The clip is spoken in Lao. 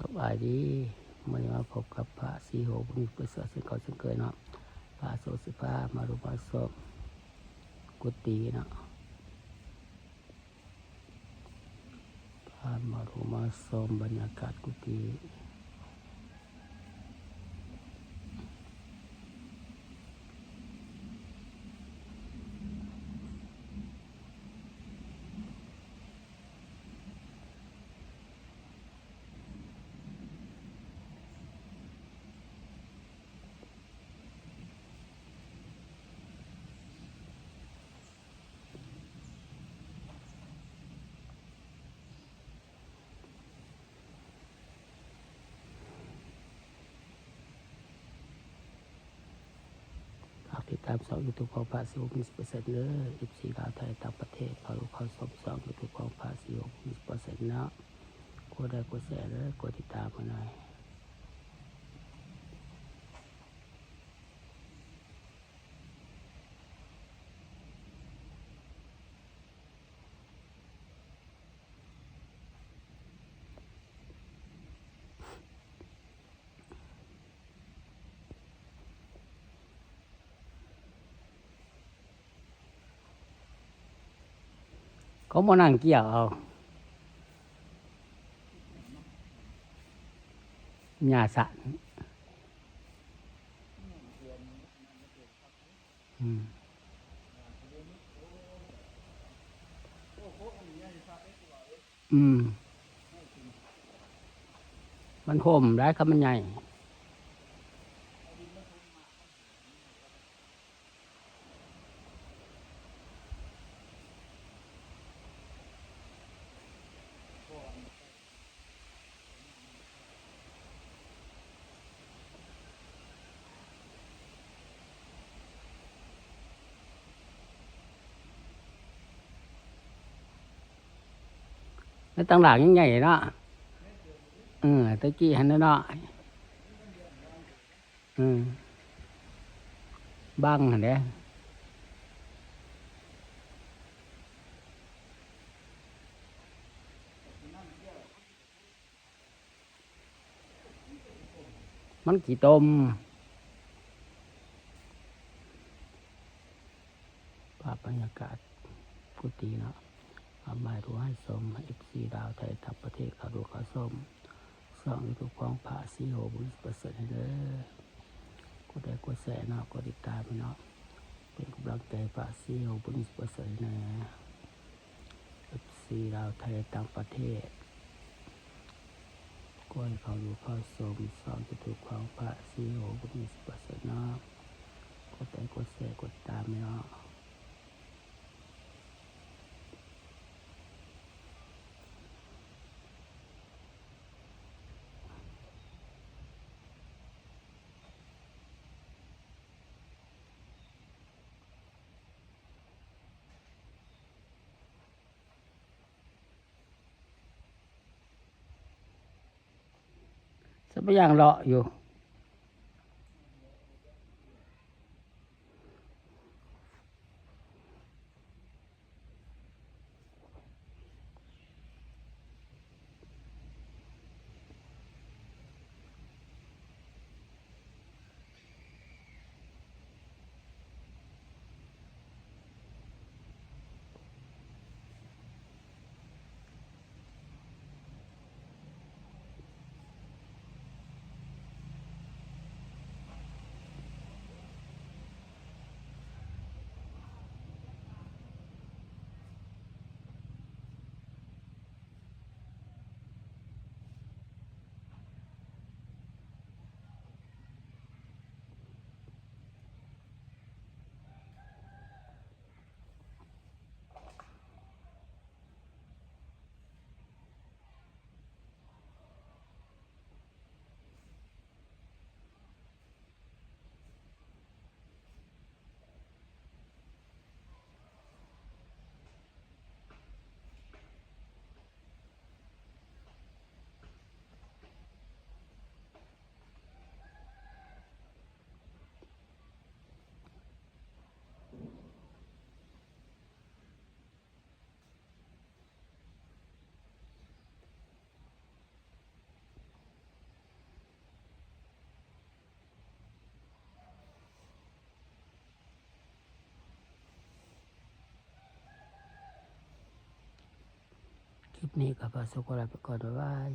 ສະບາຍດີ ມື້ນີ້ມາພົບກັບພະສີໂຫ ບຸນປະເສີດ ເຊັ່ນເກົ່າເຊັ່ນເຄີຍເນາະ. ພະໂຊດຊິພາມາລຸມມາຊົມກຸຕິເນາະ ພາມາລຸມມາຊົມບັນຍາກາດກຸຕິ. ຝາກຕິດຕາມຊ່ອງຢູທູບຂອງພະສີໂຫ ມີສິບເປີເຊັນເດີ ເອັຟຊີລາວ ໄທ ຕ່າງປະເທດ ເຂົ້າ ເຂົ້າຊົມຊ່ອງຢູທູບຂອງພະສີໂຫ ມີສິບເປີເຊັນເນາະ. ກົດໄລກ໌ ກົດແຊເດີ ກົດຕິດຕາມໃຫ້ໜ່ອຍ. ເຂົາມານັ່ງກ່ຽວເອົາຫຍ້າສະ ອືມ ອືມ ມັນໂຮມໄດ໋ ຄັນມັນໃຫຍ່. ໃນຕ່າງຫຼາງຍັງໃຫຍ່ເນາະ ເອີ ແຕ່ກີ້ຫັ້ນນ້ອຍໆ ເອີ ບັງຫັ້ນແຫຼະ. ມັນຂີ້ຕົມ. ພາບບັນຍາກາດກຸຕິເນາະ ມາໃຫ້ຮູ້ໃຫ້ຊົມ ເອັຟຊີລາວ ໄທ ຕ່າງປະເທດ ເຂົ້າດູເຂົ້າຊົມຊ່ອງຢູທູບຂອງພະສີໂຫ ບຸນປະເສີດເດີ. ກົດໄລກ໌ ກົດແຊເນາະ ກົດຕິດຕາມເນາະ ເປັນກຳລັງໃຈພະສີໂຫ ບຸນປະເສີດແດ່. ເອັຟຊີລາວ ໄທ ຕ່າງປະເທດ ກໍໃຫ້ເຂົ້າດູເຂົ້າຊົມຊ່ອງຢູທູບຂອງພະສີໂຫ ບຸນປະເສີດເນາະ. ກົດໄລກ໌ ກົດແຊ ກົດຕິດຕາມເນາະ. ສະບາຍຢ່າງເລາະຢູ່. ສ ຄລິບນີ້ກໍຂໍໂຊກຂໍລາໄປກ່ອນ ບາຍບາຍ.